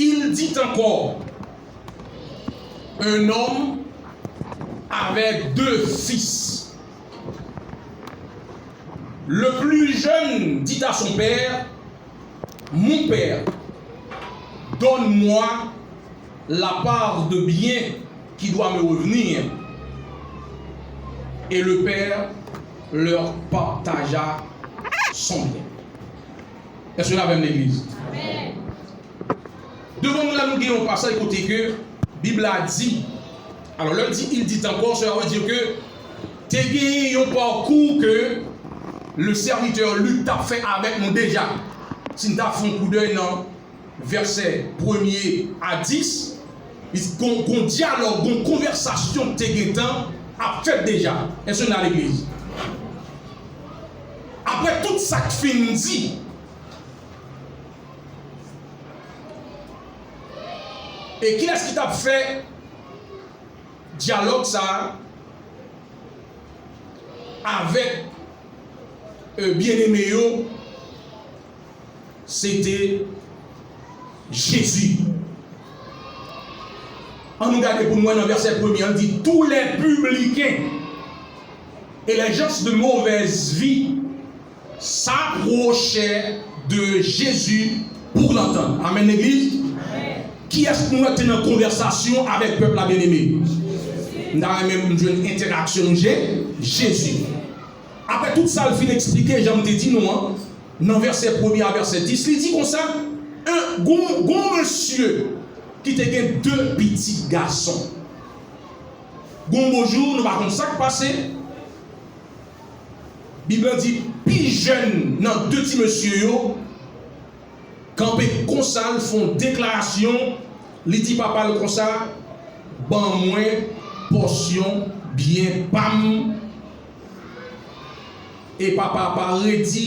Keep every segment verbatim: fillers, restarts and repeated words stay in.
Il dit encore, un homme avait deux fils. Le plus jeune dit à son père, mon père, donne-moi la part de bien qui doit me revenir. Et le père leur partagea son bien. Èske n avè m, legliz? Devan nou la, nou gen yon pasaj kote ke Bib la di, alò, lè l di il dit encore, cela veut dire que te gen yon pakou ke le serviteur Luc t ap fè avèk nou deja. Si n ta fè yon koudèy nan vèsè premye a dis, li gon, gon dyalòg, gon konvèsasyon ki te gentan ap fèt deja. Èske n la, legliz? Apre tout sa k fin di, e kilès ki t ap fè dyalòg sa a avèk, e, byeneme yo? Se te Jezi. Ann nou gade pou n wè nan vèsè premye an, li di, tous les publicains et les gens de mauvaise vie s'approchaient de Jésus pour l'entendre. Amèn, legliz. Kiyès nou wè te nan konvèsasyon avèk pèp la, byeneme? M ta renmen m jwenn entèraksyon nou, Je-, Jezi. Apre tout sa l fin eksplike, jan m te di nou an, nan vèsè premye a vèsè dis, li di konsa, en, gon, gon mesye ki te gen de pitit gason. Gon bon jou, nou pa konn sa k pase. Bib la di, pi jèn nan de ti mesye yo kanpe konsa, l fè yon deklarasyon, li di papa l konsa, ban mwen pòsyon byen pa m. E papa a pa redi,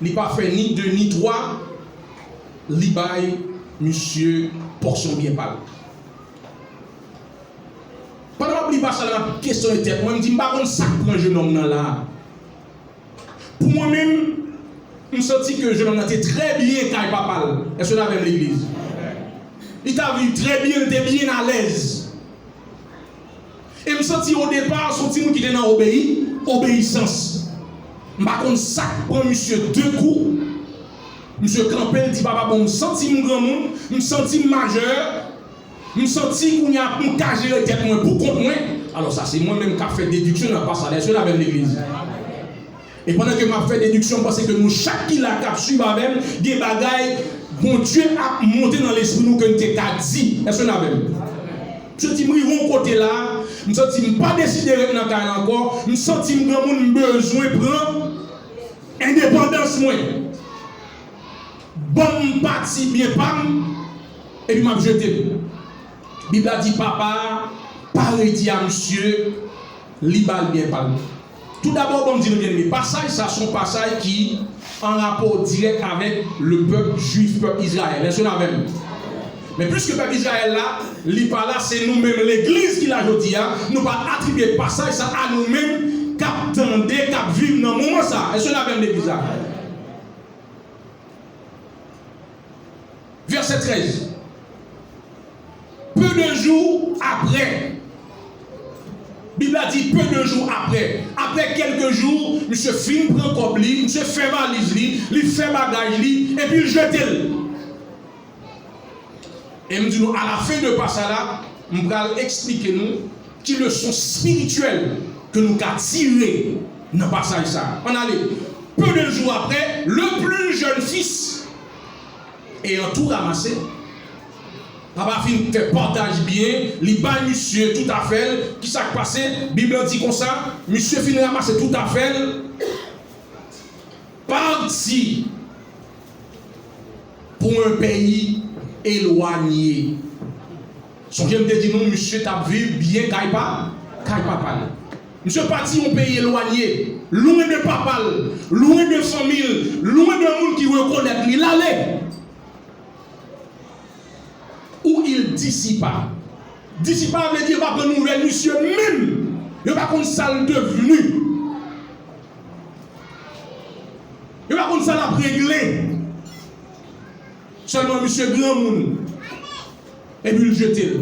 li pa fè ni de ni twa, li bay misye pòsyon byen pa l. Pandan m ap li pasaj la, m ap kesyone tèt mwen, m di, m pa konn sa k pran jennonm nan la. Pou mwen menm, m santi ke jennonm nan te trè byen kay papa l. Èske n avè m, legliz? Li t ap viv trè byen, li te byen alèz. E m santi odepa, se yon timoun ki te nan obeyi, obeyisans. M pa konn sa k pran misye de kou. Misye kanpe, l di, papa, bon, m santi m granmoun, m santi m majè, m santi kounye a m ka jere tèt mwen pou kont mwen. Alò, sa se mwen menm k ap fè dediksyon nan pasaj la. Èske n avè m, legliz? E pandan ke m ap fè dediksyon, m panse ke nou chak ki la, k ap swiv avè m, gen bagay Bondye ap monte nan lespri nou ke n te ka di. Èske n avè m? Misye di, m rive yon kote la, m santi m pa deside ret nan kay la ankò, m santi m granmoun, m bezwen pran endepandans mwen. Ban m pati byen pa m, epi m ap jete l. Bib la di papa a pa redi a misye, li ba l byen pa l. Toudabò, ban m di nou, byeneme, pasaj sa se yon pasaj ki an rapò dirèk avèk le pèp jwif, pèp Izrayèl. Èske n avè m? Men piske pèp Izrayèl la, li pa la, se nou menm legliz ki la jodi a, nou pa atribye pasaj sa a nou menm k ap tande, k ap viv nan moman sa a. Èske n avè m, legliz la? Vèsè trèz. Peu de jours après, Bib la di, peu de jours après. Apre kèlke jou, misye fin pran kòb li, misye fè valiz li, li fè bagaj li, epi l jete l. E m di nou, à la fin de pasaj la, m pral eksplike nou ki leson espirityèl ke nou ka tire nan pasaj sa a. Ann ale. Peu de jours après, le plus jeune fils, ayant tout ramassé, papa fin fè pataj byen, li bay misye tout afè l. Kisa k pase? Bib la di konsa, misye fin ranmase tout afè l, parti pour un pays éloigné. Sonje m te di nou, misye t ap viv byen kay pa, kay papa l. Misye pati yon peyi elwanye, lwen de papa l, lwen de fanmi l, lwen de moun ki rekonèt li. L ale. Où il dissipa. Dissipa vle di yo pa pran nouvèl misye menm. Yo pa konn sa l devni. Yo pa konn sa l ap regle. Sèlman misye granmoun. Epi l jete l.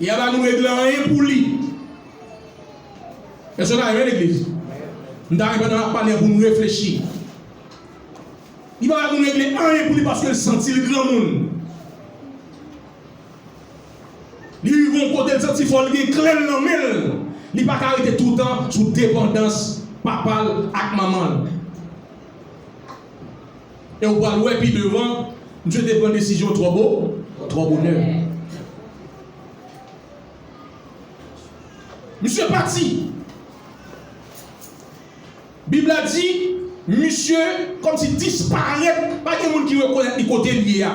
Li pa ba nou regle anyen pou li. Èske n a renmen legliz? M ta renmen pandan n ap pale pou nou reflechi. Li pa ba nou regle anyen pou li paske l santi l granmoun. Li rive yon kote, l santi fò l gen kle l nan men l. Li pa ka rete toutan sou depandans papa l ak manman l. E w pral wè pi devan, misye te pran desizyon twò bo-, twò bonè. Misye pati. Bib la di, misye kòmsi disparèt, pa gen moun ki rekonèt li kote l ye a.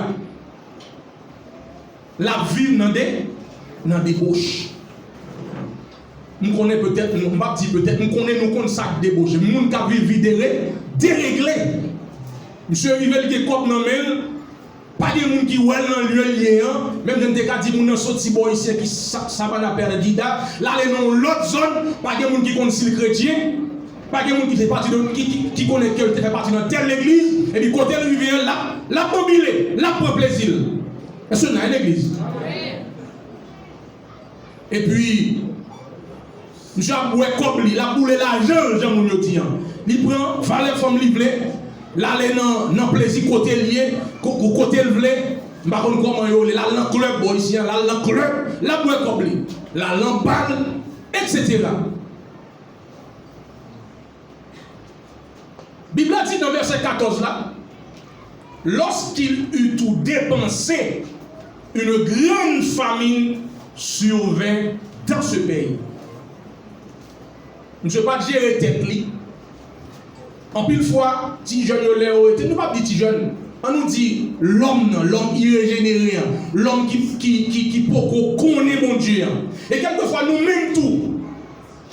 L ap viv nan de, nan deboch. M konnen petèt, m p ap di petèt, m konnen nou konn sa k deboche. Moun k ap viv vi dere-, deregle. Misye rive, l gen kòb nan men l, pa gen moun ki wè l nan lye l ye an. Menm jan m te ka di moun nan soti bò isi an ki sa, Sabana Perdida, l ale nan yon lòt zòn, pa gen moun ki konn si l kretyen, pa gen moun ki fè pati de, ki, ki, ki konnen ke l te fè pati nan tèl legliz, epi kote l rive an, l ap, l ap banbile, l ap pran plezi l. Èske n nan legliz? Epi, misye ap bwè kòb li, l ap boule lajan l, jan moun yo di an. Li pran valè fanm li vle, l ale nan, nan plezi kote l ye, ko-, ko-, kote l vle, m pa konn kòman yo rele, l al nan klèb bò isi an, l al nan klèb, l ap bwè kòb li, l al nan bal, etsetera. Bib la di nan vèsè katòz la, lorsqu'il eut tout dépensé, une grande famine survint dans ce pays. Misye pa t jere tèt li. Anpil fwa, ti jèn yo, lè yo rete, nou p ap di ti jèn, ann nou di lòm nan, lòm irejenere an, lòm ki, ki, ki, ki poko konnen Bondye an. E kèlkefwa, nou menm tou,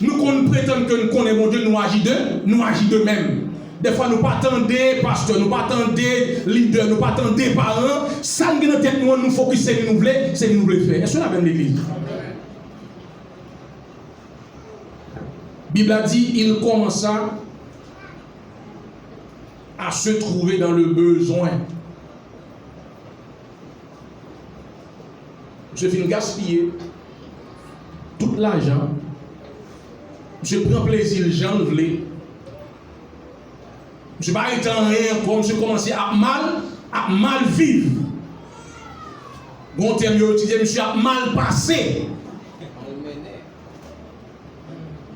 nou konn pretann ke n konnen Bondye, nou aji de, nou aji de menm. Dèfwa, nou pa tande pastè, nou pa tande lidè, nou pa tande paran, sa n gen nan tèt nou an, nou fokis, se li nou vle, se li nou vle fè. Èske n avè m, legliz? Bib la di, il commença à se trouver dans le besoin. Misye fin gaspiye tout lajan. Misye pran plezi l jan l vle. Misye pa rete anyen ankò, misye kòmanse ap mal, ap mal viv. Gon tèm yo itilize, misye ap mal pase.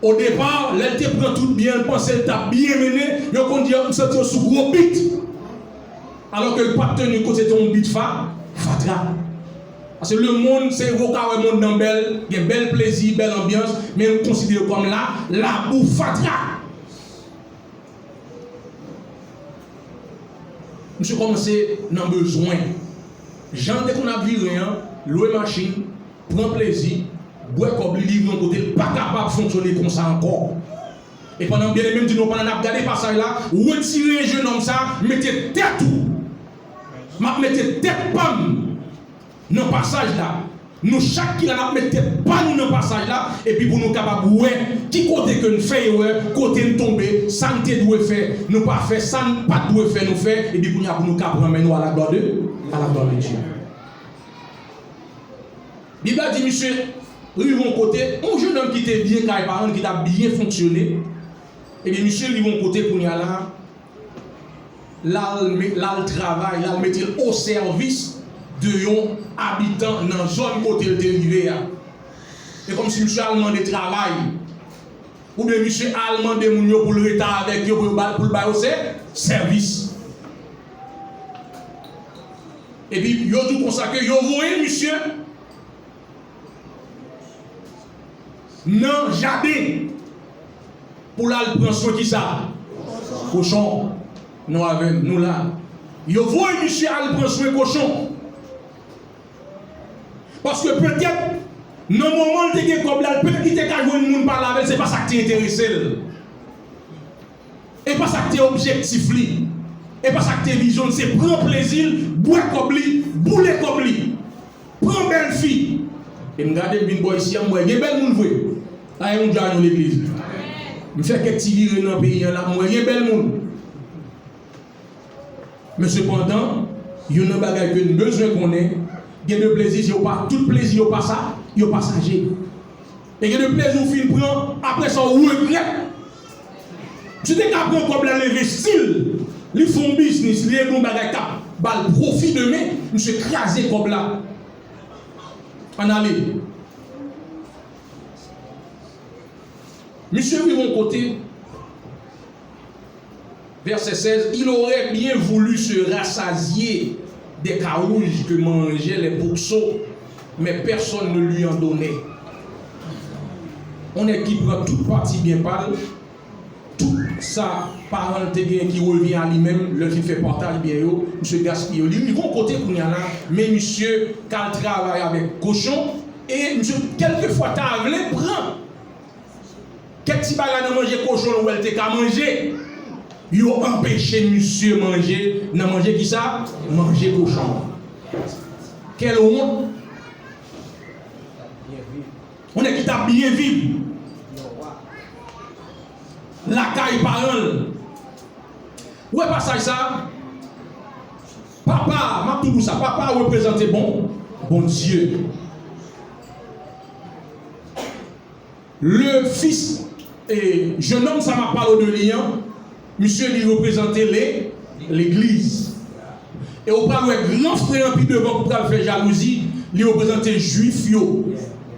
Odepa, lè l te pran tout byen, l panse l t ap byen mennen, yo konn di, "M santi yo sou gwo bit." Alò ke l pa t teni kont se te yon bit fa, fatra. Paske lemonn, se ou ka wè monn nan bèl, gen bèl plezi, bèl anbyans, men yo konsidere yo kòm la, labou, fatra. Misye kòmanse nan bezwen. Jan l te konn ap vire an, lwe machin, pran plezi, bwè kòb li, li rive yon kote l pa kapab fonksyone konsa ankò. E pandan, byeneme m di nou, pandan n ap gade pasaj la, retire jenòm sa, mete tèt ou. M ap mete tèt pa m nan pasaj la. Nou chak ki la, n ap met tèt pa nou nan pasaj la, epi pou nou kapab wè ki kote ke n fè erè, kote n tonbe, sa n te dwe fè, nou pa fè, sa n pa t dwe fè, nou fè, epi kounye a pou nou ka pran men nou à la gloire de, à la gloire de Dieu. Bib la di misye rive yon kote, yon jenòm ki te byen kay paran l, ki t ap byen fonksyone, ebyen misye rive yon kote kounye a la, l al me-, l al travay, l al mete l o sèvis de yon abitan nan zòn kote l te rive a. E kòmsi misye al mande travay. Oubyen misye al mande moun yo pou l rete avèk yo, pou yo ba, pou l ba yo sè, sèvis. Epi yo di w konsa ke yo voye misye nan jaden pou l al pran swen kisa? Kochon. Nou avè m, nou la. Yo voye misye al pran swen kochon. Paske petèt, nan moman l te gen kòb la, petèt li te ka jwenn moun pale avè l, se pa sa k te enterese l. E pa sa k te objektif li. E pa sa k te vizyon l, se pran plezi l, bwè kòb li, boule kòb li. Pran bèl fi. E m gade, m vin bò isi a, m wè gen bèl moun vre. Ay, yon dja yon legliz. M fè kèk ti vire nan peyi an la, m wè gen bèl moun. Men sepandan, Youn nan bagay ke n bezwen konnen, gen de plezi, yo pa, tout plezi yo pa sa, yo pasaje. E gen de plezi ou fin pran, apre sa ou regrèt. Misye te ka pran kòb la, l envesti l, li fè yon biznis, li regle yon bagay k ap ba l pwofi demen, misye kraze kòb la. Ann ale. Misye rive yon kote, verset seize, il aurait bien voulu se rassasier des carouges que mangeaient les pourceaux, mais personne ne lui en donnait. On nèg ki pran tout pati byen pa l, tout sa paran l te genyen ki revyen a li menm, lè l fin fè pataj byen yo, misye gaspiye yo. Li rive yon kote kounye a la, men misye k al travay avèk kochon, e misye kèlkefwa ta vle pran kèk ti bagay nan manje kochon l wè l te ka manje, yo anpeche misye manje nan manje kisa? Manje kochon. Kèl wont! Yon nèg ki t ap byen viv lakay paran l. Ou wè pasaj sa? Papa, m ap tou di w sa, papa reprezante bon, Bondye. Le fis, e, jennonm sa m ap pale w de li an, misye li reprezante le, legliz. E ou pral wè gran frè an pi devan ki pral fè jalouzi, li reprezante jwif yo.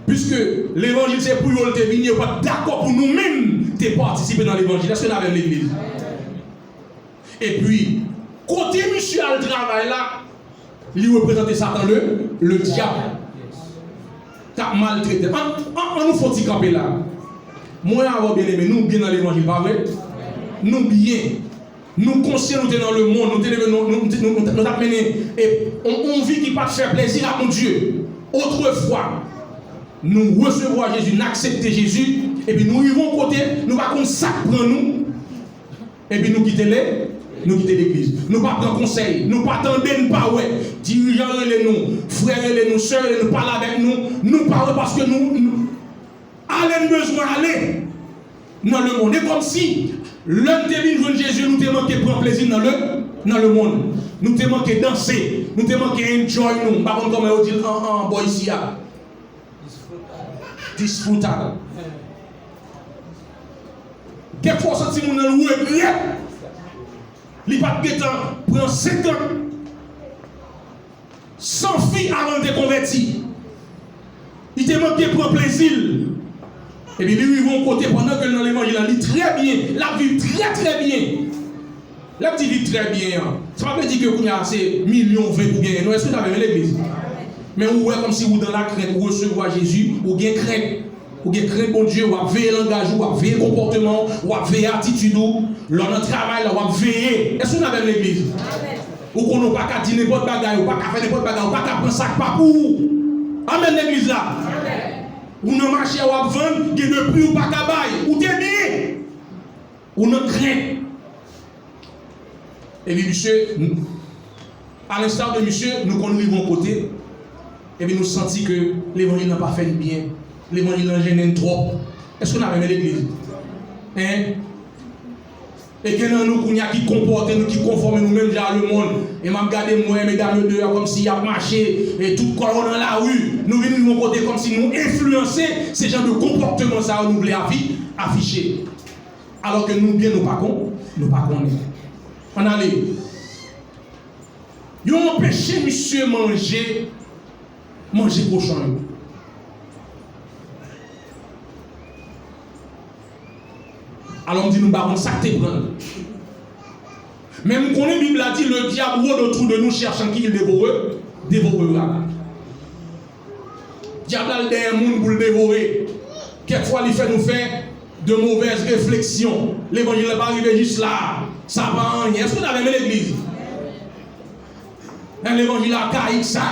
Piske levanjil se pou yo l te vini, yo pa t dakò pou nou menm te patisipe nan levanjil. Èske n avè m legliz? Epi, kote misye al travay la, li reprezante Satan le, le dyab. K ap maltrete. An, an, an nou fè yon ti kanpe la. Mwen avè w, byeneme, nou byen nan levanjil, pa vre? Nou byen. Nou konsyan nou te nan lemonn, nou te leve, nou, nou, nou, nou, nou t ap mennen, e, yon, yon vi ki pa t fè plezi a Bondye. Otrefwa, nou resevwa Jezi, n aksepte Jezi, epi nou rive yon kote, nou pa konn sa k pran nou. Epi nou kite le, nou kite legliz. Nou pa pran konsèy, nou pa tande, n pa wè. Dirijan rele nou, frè rele nou, sè rele nou, pale avèk nou, nou pa wè paske nou, nou ale n bezwen ale nan lemonn. E kòmsi lè n te vin jwenn Jezi, nou te manke pran plezi nan le, nan lemonn. Nou te manke danse, nou te manke enjoy nou. M pa konn kòman yo di l an, an bò isi a. Disfrutar. Kèk fwa w santi moun nan regrèt li pa t gentan pran senkant san fi avan l te konvèti. Li te manke pran plezi l. Epi li rive yon kote, pandan ke l nan levanjil la, li trè byen, l ap viv trè, trè byen. Lè m di viv trè byen an, sa pa vle di ke kounye a se milyon ven pou genyen, non. Èske w ta renmen legliz? Men ou wè kòmsi ou dans la crainte, ou resevwa Jezi, ou gen krent. Ou gen krent Bondye, w ap veye langaj ou, w ap veye konpòteman w, w ap veye atitid ou. Lè w nan travay la, w ap veye. Èske w avè m legliz? Ou konnen w pa ka di nenpòt bagay, ou pa ka fè nenpòt bagay, ou pa ka pran sa k pa pou ou. Amèn legliz la. Ou nan mache a w ap vann, gen de pri ou pa ka bay. Ou te byen. Ou nan krent. Epi misye, a l'instar de misye, nou konn rive yon kote, epi nou santi ke levanjil lan pa fè n byen. Levanjil lan jennen n twòp. Èske n ap renmen legliz? Hein? E gen nan nou kounye a ki konpòte nou, ki konfòme nou menm jan a lemonn. E m ap gade, m wè medam yo deyò kòmsi y ap mache, e tout kò yo nan lari. Nou vin rive yon kote kòmsi nou enfliyanse se jan de konpòteman sa yo nou vle afi-, afiche. Alò ke nou byen, nou pa kon-, nou pa konnen. Ann ale. Yo anpeche misye manje, manje kochon yo. Alò m di nou, m pa konn sa k te pran l. Men m konnen Bib la di, le diable rôde autour de nous cherchant qui il dévore-, dévorera. Dyab la al dèyè moun pou l devore. Kèk fwa, li fè nou fè de movèz refleksyon. Levanjil la pa rive jis la. Sa pa anyen. Èske w ta renmen legliz? Men levanjil akayik sa.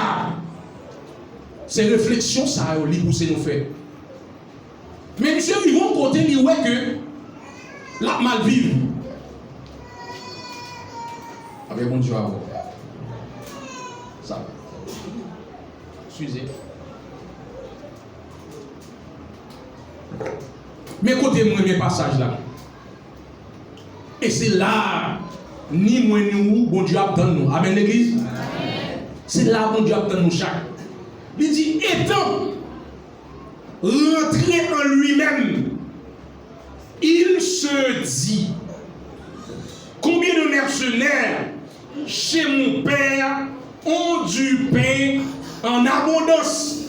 Se refleksyon sa yo li pouse nou fè. Men misye rive yon kote, li wè ke l ap mal viv. Avèk Bondye avè w. Sa va. Eskize. Men kote m renmen pasaj la. E se la Ni mwen ni ou, Bondye ap tann nou. Amèn, legliz? Se la Bondye ap tann nou chak. Li di, étant rentré en lui-même, il se dit, combien de mercenaires chez mon père ont du pain en abondance.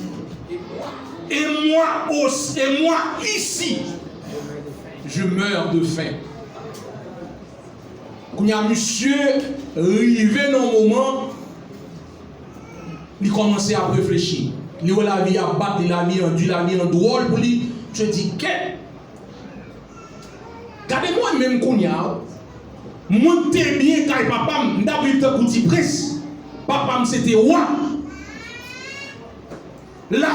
Et moi aussi, et moi ici, je meurs de faim. Kounye a, misye rive nan yon moman, li kòmanse ap reflechi. Li wè lavi a bat li, lavi an di, lavi an dwòl pou li. Misye di, kèt! Gade mwen menm kounye a, mwen te byen kay papa m, m t ap viv tankou ti prens. Papa m se te wa.